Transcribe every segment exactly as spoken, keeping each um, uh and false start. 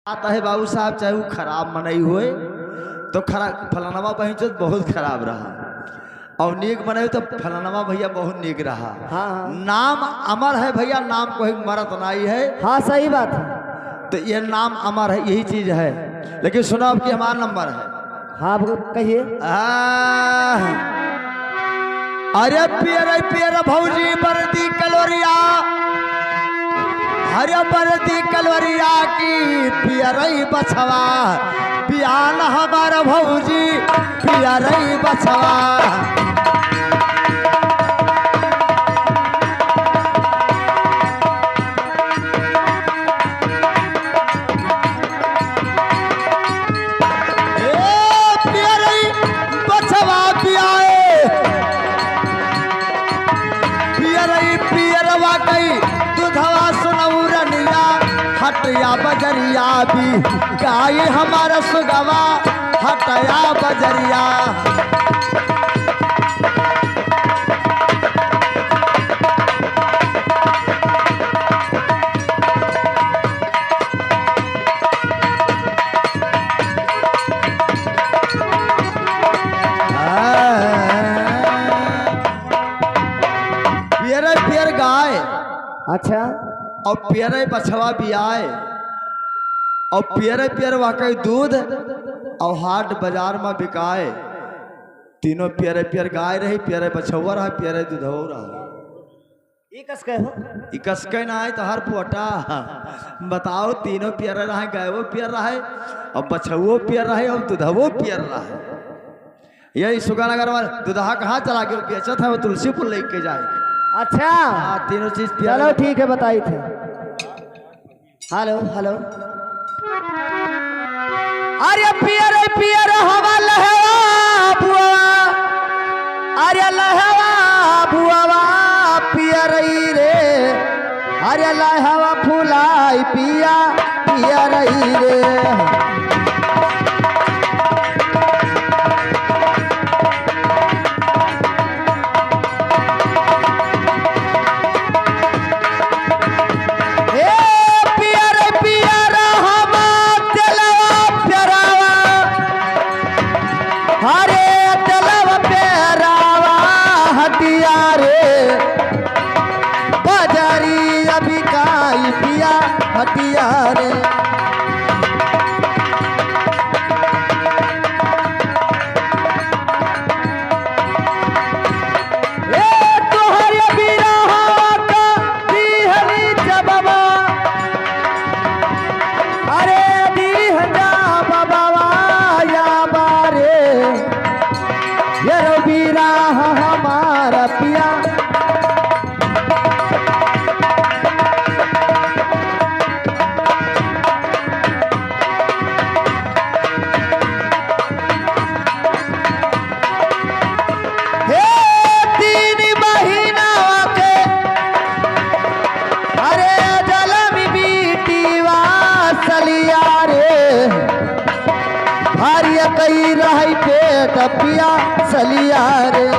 आता है बाबू साहब, चाहे वो खराब मनई होए, तो खरा-, फलानवा बहिन चोद बहुत खराब रहा, और नीक मनई तो फलानवा भैया बहुत नीक रहा। हाँ, हाँ। नाम अमर है भैया, नाम कोई मरत नाई है। हाँ, सही बात है। तो ये नाम अमर है, यही चीज है। लेकिन सुनो, अब की हमारा नंबर है। हाँ, अब कहिए। आह। अरे पियर पियर भौजी बरदी कलवरिया, अरे बरदी कलवरिया की पियरई बछवा, बियान हमार भौजी पियरई बछवा। ए पियरई बछवा पियाए, पियरई पियरवा कई दुधवा सुनऊ रनिया, हटिया बजरिया भी गाई हमार सुगवा, हटिया बजरिया। पियरे पियर गाय। अच्छा। और पियरे बछवा बियाए। और पियरे पियर वाकई दूध और हाट बाजार में बिकाए। तीनों पियरे पियर गाय रही, पियरे बछवा रहा, पियरे दूधवा रहा। ई कसके हो? ई कसके ना आए तो हर पोटा। बताओ, तीनों पियर रहे, गायो पियर रहे, और बछवो पियर रहे, और दुधवो पियर रहे। यही सुगानगर वाला दुधहा कहाँ चला गयो? बेचत है, वो तुलसीपुर लेके जाए। अच्छा। हाँ, तीनों चीज पियर चलो, रहे। ठीक है, बताई थे। हेलो, हेलो। अरे पियर, पियर हवा लहवा बुआ, अरे लहवा बुआ पियरई रे, अरे लहवा फुलाई पिया पियरई रे। ए पियर पियर हवा तेलवा पेरावा, अरे तेलवा पेरावा हटिया रे, बजरिया बिकाई पिया हटिया रे। ए तोहरे बिरहा का दिहनी जबवा, अरे दिहन जबवा या बारे, ये रो बिरहा हमारा पिया। हे तीन महीना के, अरे जलम बीटीवा सलिया रे, भारी कई रही पेट पिया सलिया रे।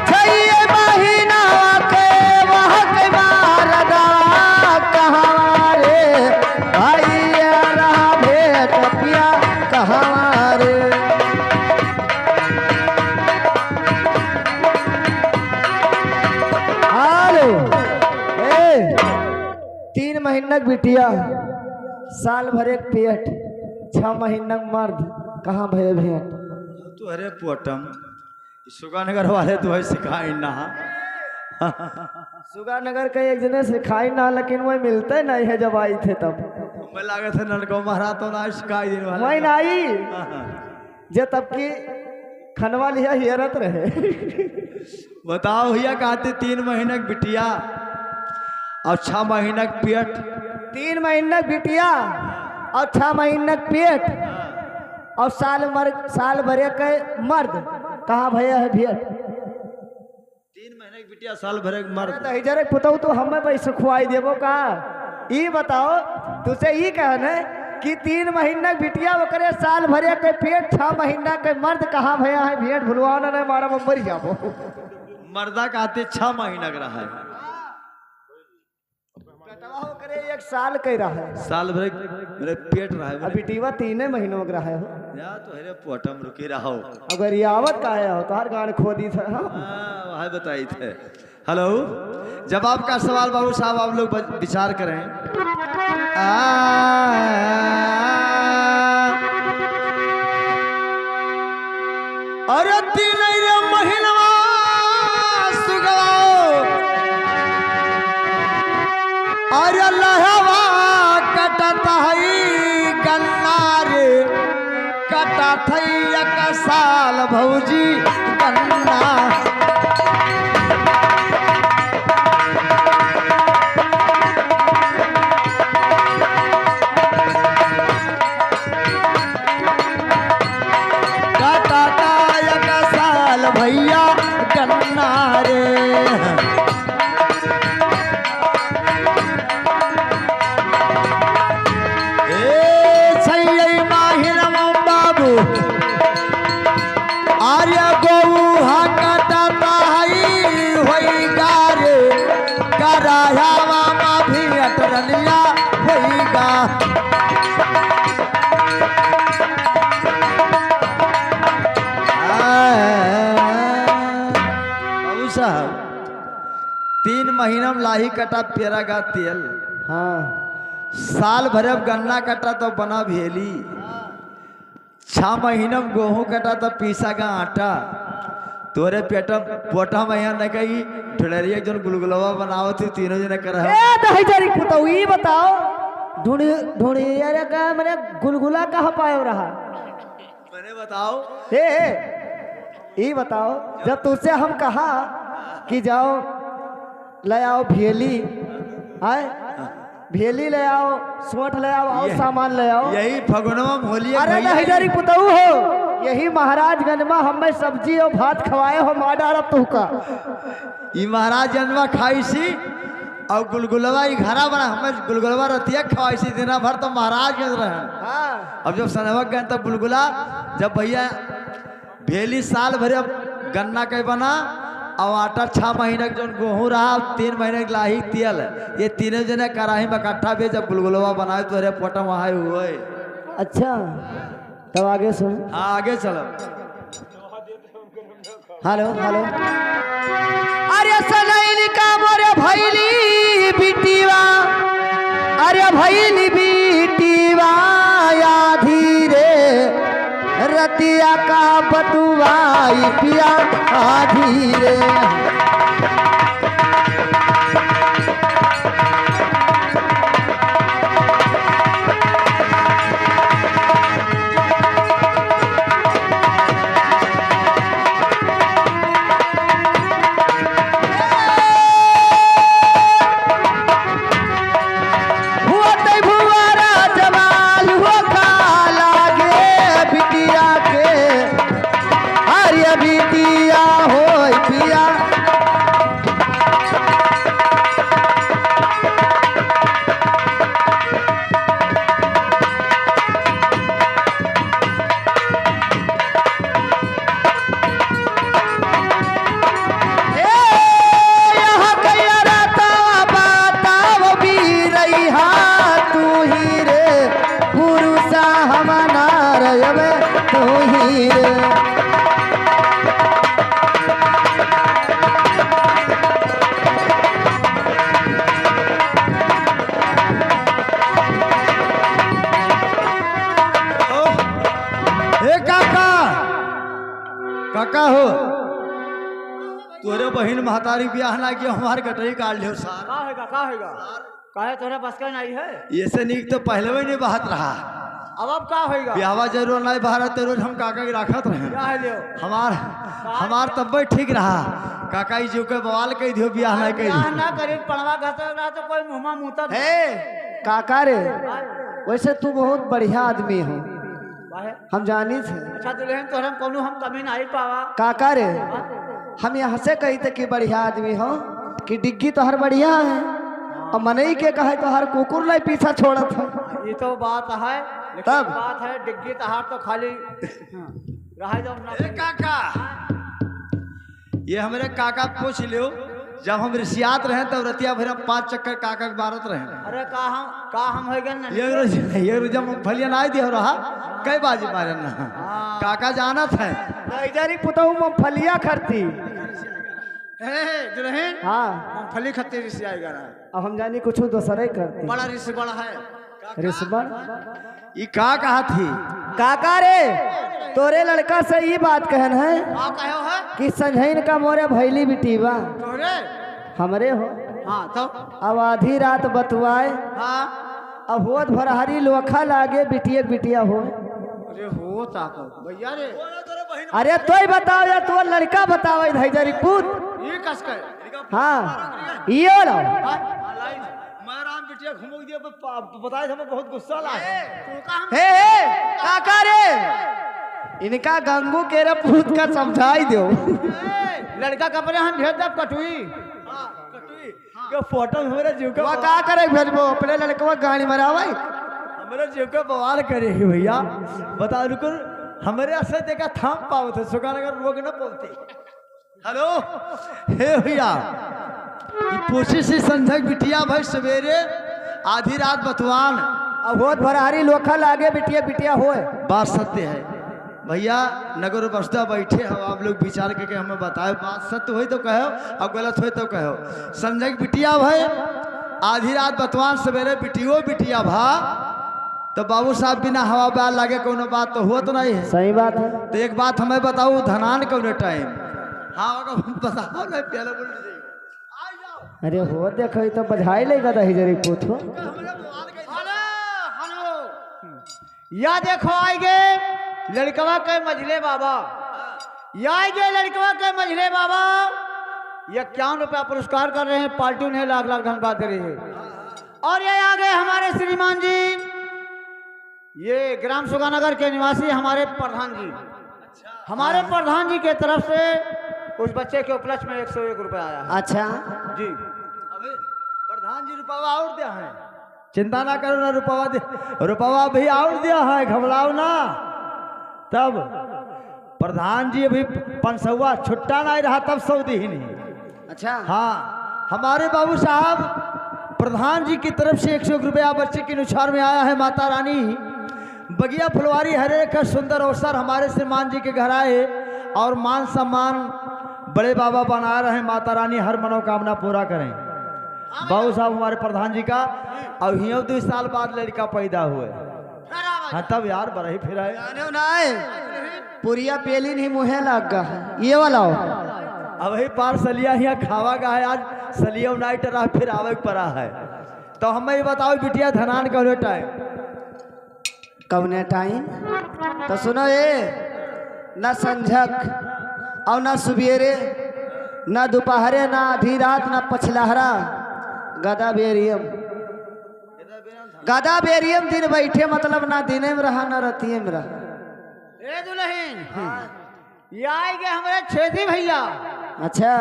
छइये महीना के महक मारदा कहवा रे, भइया रहा भेंट पिया कहवा रे। हेलो, ए, तीन महीनक बिटिया, साल भर एक पेट, छह महीनक मर्द, कहाँ भये भेंट? तू अरे पोटम, ई सुगानगर वाले तो है सिखाई ना। सुगानगर के एक जने सिखाई ना, लेकिन वही मिलते नहीं है जब आई थे तब। मैं लागत है ननकौ महाराज तो ना सिखाई दिन वाले। वही ना आई। हाँ, हाँ। जे तब की खनवा लिया हियरत रहे। बताओ भैया, कहते तीन महीना के बिटिया और छह महीना के पेट। तीन महीना के बिटिया और छह महीना के पेट। और साल मर, साल भरे के मर्द, कहाँ भये है भेंट? तीन महीने के बिटिया, साल भर के मर्द। अरे दहिजरे पुतऊ, तू हमें पैसे खुआई देबो का? ई बताओ, तुसे ई कहन है कि तीन महीना के बिटिया, ओकरे साल भर के पेट, छह महीना के मर्द कहाँ भया है? भेंट भुलवाना नहीं, मारा में मर जाबो। मर्दा कहते छह महीना के रहा है। पेटवा ओकरे एक साल के रहा है। साल भर मेरे पेट रहा है अब बोले। बिटिया तीने महीनों के रहा है हो। या तो हरे पोटम रुकी रहा हो। अगर यावत का है हो, तोहर गान खो दी था, हाँ? हाँ, वह बताई थे। हेलो, जवाब का सवाल बाबू साहब, आप लोग बच-, विचार करें। आ, अरे तीन रे महीनवा सुगवा, अरे लहवा कटत हई गन्ना रे, कटत हई एक साल भौजी गन्ना। काटा कायक साल भैया गन्ना रे। ए छैयै माहिनम बाबू, आर्य गौहा काटा ताई होई गा रे, करायावा मा भी अटरनिया होई गा। बाबू साहब, तीन महीना में लाही कटा पेरा गा तेल। हाँ। साल भर अब गन्ना कटा तो बना भेली। छह महीना में गेहूं कटा तो पीसा गा आटा। तोरे पेटा पोटा में यहाँ न कही ढुलरिया जौन गुलगुलवा बनावत थी, तीनों जने कर है। ए दहिजरी पुतऊ, ई बताओ, ढूंढी, ढूंढी, अरे का मने गुलगुला कहाँ पायो रहा? मने बताओ। ए, ए, ई बताओ, जब तुझसे हम कहा कि जाओ ले आओ भेली, आए, भेली ले आओ, सोंठ ले आओ, और यही, सामान ले आओ। यही फगुनवा में होली है अरे भैया। दहिजरी पुतऊ हो, यही महाराजगंज में हमें सब्जी और भात खवाए हो, मार डारब तुहका। ई महाराजगंज में खाई सी, और गुलगुलवा ई घरा बना, हमें गुलगुलवा रतिया खवाई सी, दिना भर तो महाराजगंज रहन। हाँ। अब जब सनवा गए तब गुलगुला, जब भैया भेली साल भर अब गन्ना के बना, अब आटा छह महीना के जौन गेहूं रहा, अब तीन महीना के लाही तेल, ये तीनों जने कराही में इकट्ठा बेच, जब गुलगुलवा बनाए तो अरे पोटा वहाँ हुए। अच्छा, तब आगे सुन। हाँ, आगे चलो। हेलो, हेलो। अरे सनैल का मोरे भैली बिटिया, अरे भैली बिटिया आधी रे, रतिया का बतुआई पिया आधी रे। हुआ तै भुआरा जमाल हुआ का लागे बिटिया के, अरे बिटिया होई पिया। ए, यहाँ कइया रहता बाता वो भी रही हा तू ही रे, पुरुषा हम ना रहबे तू ही रे। ए काका, काका हो, तोरे बहिन महतारी बियाह ना किया, हमार गटई काट लियो सार। का होइगा, का होइगा? काहे तोरे बस का नहीं है? ये से नीक तो पहले भी नहीं बहत रहा। अब, अब का होइगा? बियाहवा जरूर नहीं बहरा, तो रोज हम काका की राखत रहे। क्या है लियो? हमार, का? हमार तब्बे ठीक रहा। काका ई जो के बवाल कह दियो, बियाह नहीं कह बियाह दियो। ना करे, पड़वा घसक रहा तो कोई मुँह मा मुतत। हे, काका रे, हाँ। वैसे तू बहुत बढ़िया आदमी हो। काहे? हम जानी थे। अच्छा दुल्हन, तोहरा में कौनो हम कमी नहीं पावा। काका रे, हाँ? हम यहाँ से कही थे कि बढ़िया आदमी हो, कि डिग्गी तोहर बढ़िया है, और मनई के कहे तोहर कुकुर नहीं पीछा छोड़त है। ये तो बात है, लेकिन तब? बात है, डिग्गी तोहार तो खाली रह जाओ ना। ए काका, ये हमरे काका पूछ लियो, जब हम रिसियात रहे तब रतिया भर हम पांच चक्कर काका के मारत रहे। अरे का हम, का हम हो गए ना? ये रोज, ये रोज हम फलिया ना दिया रहा, कई बाजी मारन ना। हाँ। काका जानत है। इधर ही पुतहु मूंगफलिया खरती। ए, दुल्हन। हाँ। मूंगफली खत्ते रिस आएगा ना। अब हम जानी कुछ दूसरे करती। बड़ा रिस बड़ा है। रिस बड़? ई का कहा थी? काका रे, तोरे लड़का से ई बात कहन है का कहो है? कि संझइन का मोरे भैली बिटी बा। तोरे? हमरे हो। हाँ, तो? अब आधी रात बतुआए। हाँ। अब होत भरहरी लोखा लागे, बिटिया के बिटिया हो। अरे हो ताको, भैया रे। अरे तोय बताओ या तोर लड़का बतावे धैजरी पूत। ये कस के? हाँ, ये वाला। हाँ, मैं राम बिटिया घूमो दिया, ब-, ब-, बताए हमें बहुत गुस्सा ला है। हे, हे, काका रे, इनका गंगू के रे पूत का समझाई दो। ए, लड़का कपड़े हम भेज देब कटुई। हाँ, कटुई। हाँ। ये फोटो में हमरे जीव का वो बवाल। का करे भेजबो? अपने लड़कवा गाड़ी मरावे। हमरे जीव का बवाल करे ही भैया। बता रुको, हमरे असर देखा थाम पावत है, सुगानगर लोग न बोलते। हेलो, हे भैया, ई पूछी सी संझक बिटिया भाई सवेरे आधी रात बतवान। अब होत भरारी लोखा लागे बिटिया, बिटिया होए। बात सत्य है। भैया, नगर बसदा बैठे हो, आप लोग विचार करके हमें बताओ, बात सत्य होई तो कहो, अब गलत होई तो कहो। संजय के बिटिया भय, आधी रात बतवान, सवेरे बिटियो बिटिया भा, तो बाबू साहब बिना हवा बयार लागे कोनो बात तो होत नहीं है। सही बात है। तो एक बात हमें बताओ, धनान कौने टाइम? हाँ, ओकर बताओ ना, पहले बोल दीजिए। अरे हो, देखो, ई तो बझाई लेगा दही जरी पूत हो। अरे, हेलो। या देखो, आइगे लड़कवा के मझले बाबा, या आइगे लड़कवा के मझले बाबा, ये इक्यावन रुपया पुरस्कार कर रहे हैं, पार्टी उन्हें लाख लाख धन्यवाद दे रही है। और ये आ गए हमारे श्रीमान जी, ये ग्राम सुगानगर के निवासी हमारे प्रधान जी, हमारे प्रधान जी के तरफ से उस बच्चे के उपलक्ष्य में एक सौ एक रुपया आया है। अच्छा। जी। अबे, प्रधान जी रुपया और दिया है। चिंता ना करो ना, रुपवा दे, रुपवा भी और दिया है, घबराओ ना। तब प्रधान जी अभी पनसौआ छुट्टा नहीं रहा, तब सौ दीहिन। अच्छा। हाँ, हमारे बाबू साहब प्रधान जी की तरफ से एक सौ एक रुपया बच्चे के नुछार में आया है। माता रानी बगिया फुलवारी हरे रखे सुंदर अवसर हमारे श्रीमान जी के घर आए और मान सम्मान बड़े बाबा बना रहे। माता रानी हर मनोकामना पूरा करें। बाबू साहब हमारे प्रधान जी का, और हियों दो साल बाद लड़का पैदा हुए। हाँ, तब यार बरही फिर आए। जाने ना आए, पुरिया पेली नहीं मुँहे लग गा है। ये वाला हो। अब ही पार सलिया हियाँ खावा गा है, आज सलिया नाइट रहा, फिर आवे के पड़ा है। तो हमें ये बताओ बिटिया धनान कौने टाइम? कौने टाइम? तो सुनो ए, ना संझक और ना सुबेरे, ना दोपहरे, ना आधी रात, ना पछलहरा, गदा बेरियम। गदा बेरियम दिन बैठे, मतलब ना दिने में रहा, ना रतिये में रहा। ए दुल्हन, हाँ। ये आए गए हमारे छेदी भैया। अच्छा।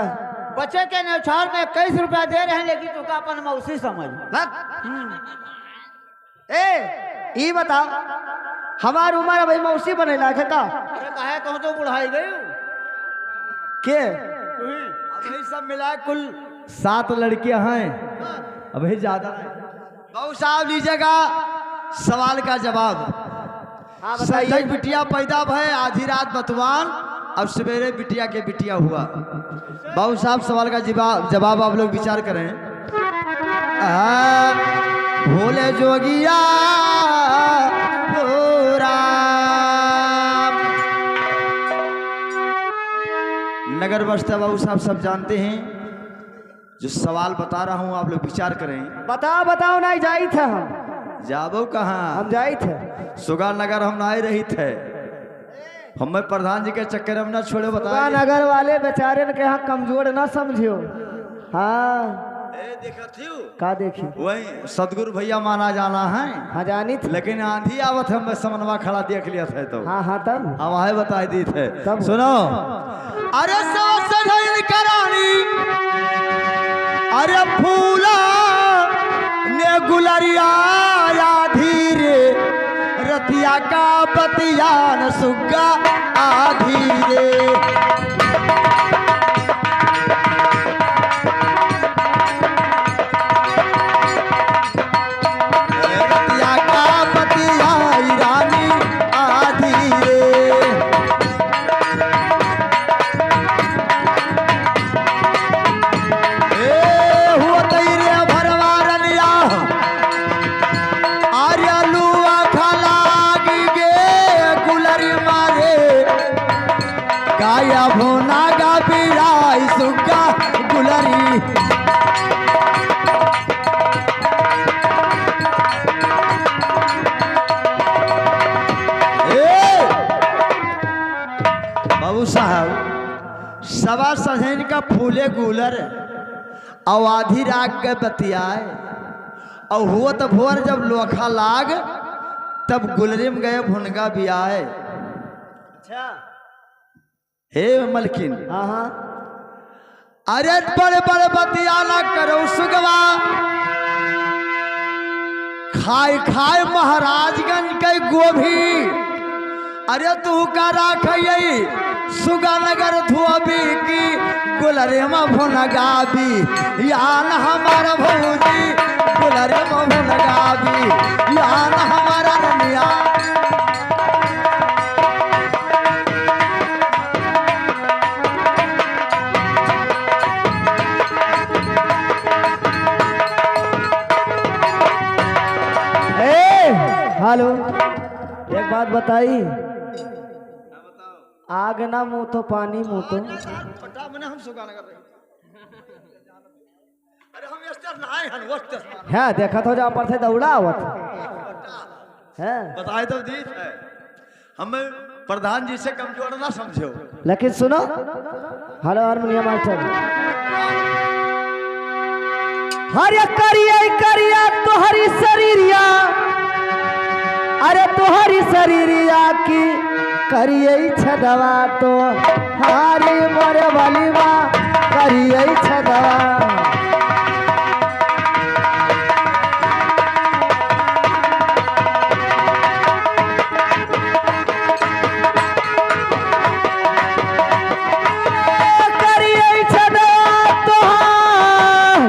बच्चे के न्यौछावर में इक्कीस रुपया दे रहे हैं, लेकिन तुका अपन मौसी समझ। हम्म। ए, ई बताओ, हमार उम्र अभी मौसी बने लायक है का? अरे काहे कहूँ तो बुढ़ाई गई। के? तू ही। अभी सब मिला कुल सात लड़कियां हैं, अभी ज्यादा नहीं। बाबू साहब लीजिएगा सवाल का जवाब। हाँ, बताइए। संजय बिटिया पैदा भय, आधी रात बतवान, और सवेरे बिटिया के बिटिया हुआ। बाबू साहब सवाल का जवाब, जवाब आप लोग विचार करें। आ, भोले जोगिया हो राम। नगर बस्ता बाबू साहब सब जानते हैं। जो सवाल बता रहा हूँ, आप लोग विचार करें। बताओ, बताओ, नहीं जाई थे हम। जाबो कहाँ? हम जाई थे। सुगा नगर हम नहीं रही थे। हमें प्रधान जी के चक्कर में ना छोड़े, बताइए। सुगा नगर वाले बेचारे के यहाँ कमजोर ना समझियो। हाँ। ए, देखा थियो? का देखी? वही सतगुरु भैया माना जाना है। हाँ, जानी थे। लेकिन आंधी आवत है, मैं समनवा खड़ा देख लिया था तो। हाँ, हाँ, तब? हम आए बताई दी थे। तब? सुनो। अरे सवा सजई करानी, अरे फूला ने गुलरिया आधी रे, रतिया का बतियान सुग्गा आधी रे। रतिया का बतियाई रानी आधी रे। ए, हुआ तई रे भरवा रनिया। आर्या लुआ खा लागी गे गुलरी मारे। काया भोना गा बिराई सुग्गा गुलरी। ए, बाबू साहब, सवा सहेन का फूले गुलर, अउ आधी रात के बतियाए, अउ हुअत भोर जब लोखा लाग, तब गुलरी में गए भुनगा बियाए। अच्छा। हे मलकिन। हाँ, हाँ। अरे बड़े बड़े बतिया ना करो सुगवा, खाए खाए महाराजगंज के गोभी। अरे तू का राख यही सुगानगर धोबी की गुलरे में भुन गाबी, यान हमार भौजी गुलरे में भुन गाबी, यान हमार रनिया। ए, हेलो, एक बात बताई, आग ना मुँह तो पानी मुँह तो। पट्टा मने हम सुगानगर रहे। अरे हम स्टेशन आए हन, वो स्टेशन। हाँ, देखत हो जा पर से दौड़ा आवत। हैं? बताए तो दीस है। हम प्रधान जी से कमजोर ना समझो। लेकिन सुनो, हेलो हारमोनियम मास्टर। हरे करिया करिया तोहरी शरीरिया, अरे तोहरी शरीरिया की करिए छदवा तो हारी मोरे बलिमा करिए छदवा। करिए छदवा तोहार,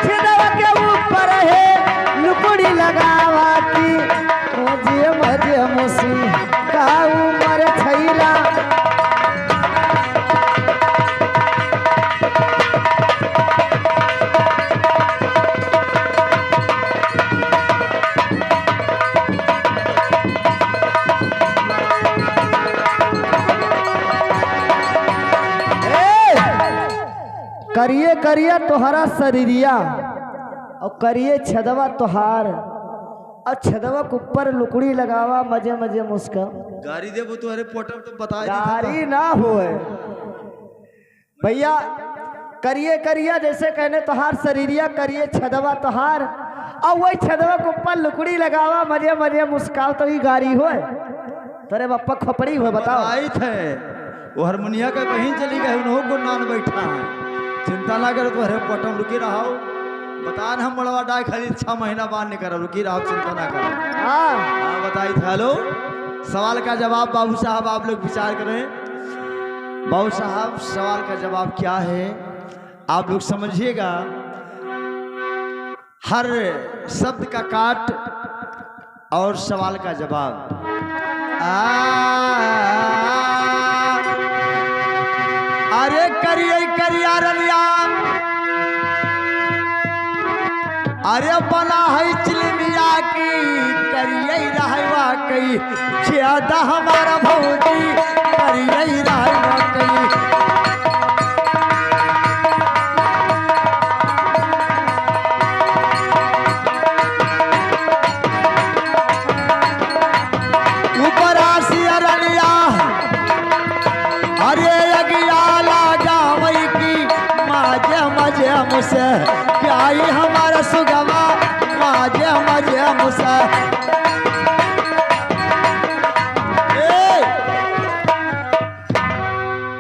छदवा के ऊपर है लुकुड़ी लगावा की, मजे मजे मुसी का उमर छैला। ए, करिए करिया तोहरा शरीरिया और करिए छदवा तोहार और छदवा के ऊपर लुकड़ी लगावा, मजे मजे मुस्का। गारी देबो तोहरे पोटम तो बताए दी था। गारी ना होए। भैया, करिए करिया जैसे कहने तोहार शरीरिया, करिए छदवा तोहार, और वही छदवा के ऊपर लुकड़ी लगावा, मजे मजे मुस्काओ, तो ई गारी होए, तोरे बप्पा खोपड़ी होए, बताओ। आई थे, वो हारमोनिया के बहिन चली गए, उन्हों को नान बैठा है। चिंता ना करो, तोहरे पटम रुकी रहो, बता न हम मड़वा डाय खाली छह महीना बाद निकल, रुकी रहो, चिंता ना करो। हाँ। हाँ, बताई थे। हेलो, सवाल का जवाब बाबू साहब आप लोग विचार करें। बाबू साहब, सवाल का जवाब क्या है, आप लोग समझिएगा। हर शब्द का काट और सवाल का जवाब। आ, अरे करिए करिया रलिया, अरे बना है चिलमिया की, करिए रहवा कई, ज्यादा हमारा भौजी, करिए रहवा कई। ऊपर आसी अरनिया, अरे अगिया लगावई की, मजे मजे मुसे, प्याई हमारा सुगवा, मजे मजे मुसे। ए!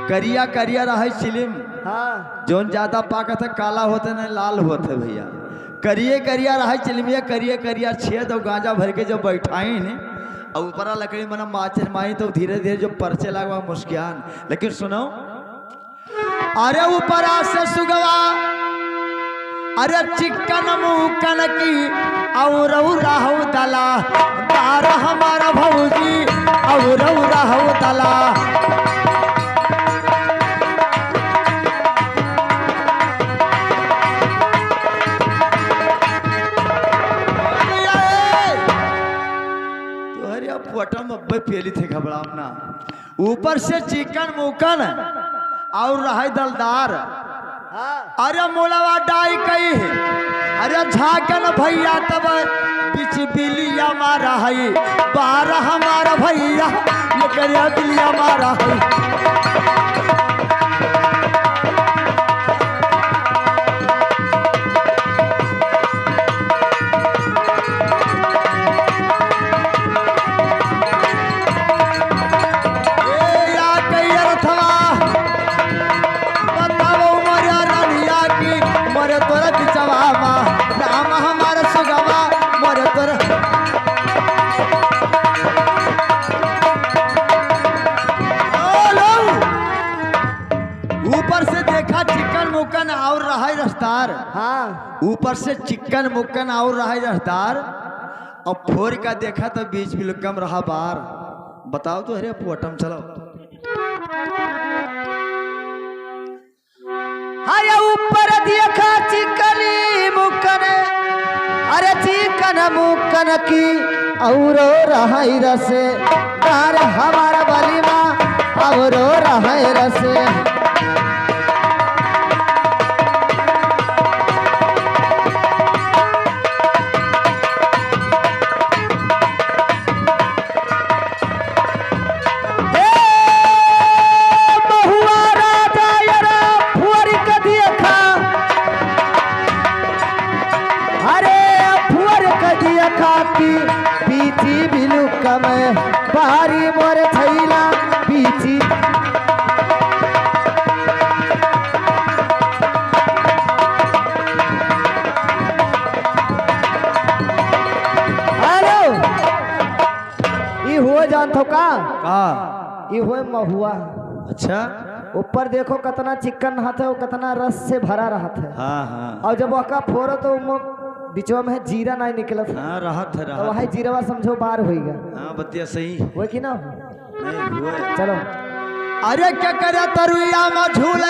करिए करिया करिया रहै चिलिम, हाँ। जौन ज्यादा पाकत है, काला होत है, नहीं लाल होत है भैया। करिए करिया रहै चिलिमिया, करिए करिया छेद और गांजा भर के जब बैठाइन और ऊपरा लकड़ी मना माचिस माई, तो धीरे धीरे जो परचे लागवा मुस्कियान। लेकिन सुनो, अरे ऊपरा से सुगवा, अरे चिकन मुकन की, और रहू दला, दार हमार भौजी, और रहू दला। तोहरे अब पोटा में अब्बे पेली थे घबराव ना। ऊपर से चिकन मुकन और रहै दलदार। हाँ। अरे मुड़वा डाई कई, अरे झाकन भैया तब बीच बिलिया मारा है, बार हमार भैया ये करिया बिलिया मारा है। ए, या कई अर्थवा, बताओ मोरे रनिया की, मोरे तोरे बिचवा मा, राम हमार सुगवा, मोरे तोरे। ओ लो। ऊपर से देखा चिकन मुकन और रहै रसदार। हाँ। ऊपर से चिकन मुकन और रहै रसदार। अब फोर का देखा तो बीच बिल्कुल कम रहा बार। बताओ तो, अरे पोटम चलो। अरे ऊपर देखा चिकनी मुकन, अरे चिकन मुकन की औरो रहै रस, तार हमार बलिमा औरो रहै रस। हे महुआ राजा यार फुअर क देखा, अरे फुअर क देखा की बीची बिलुक में बारी मोर थैला बीची। हेलो। ई हुए जानत हो का? का? ई हुए महुआ। अच्छा। ऊपर देखो कितना चिकन रहत है और कितना रस से भरा रहत है। हाँ, हाँ। और जब ओका फोरो तो उमो बिचवा में जीरा नहीं निकलत है। हाँ, रहत है, तो रहत वही है। जीरवा समझो बार होइगा। हाँ, बतिया सही। हुए कि ना? नहीं हुए। चलो। अरे क्या करे तरुइया में झूल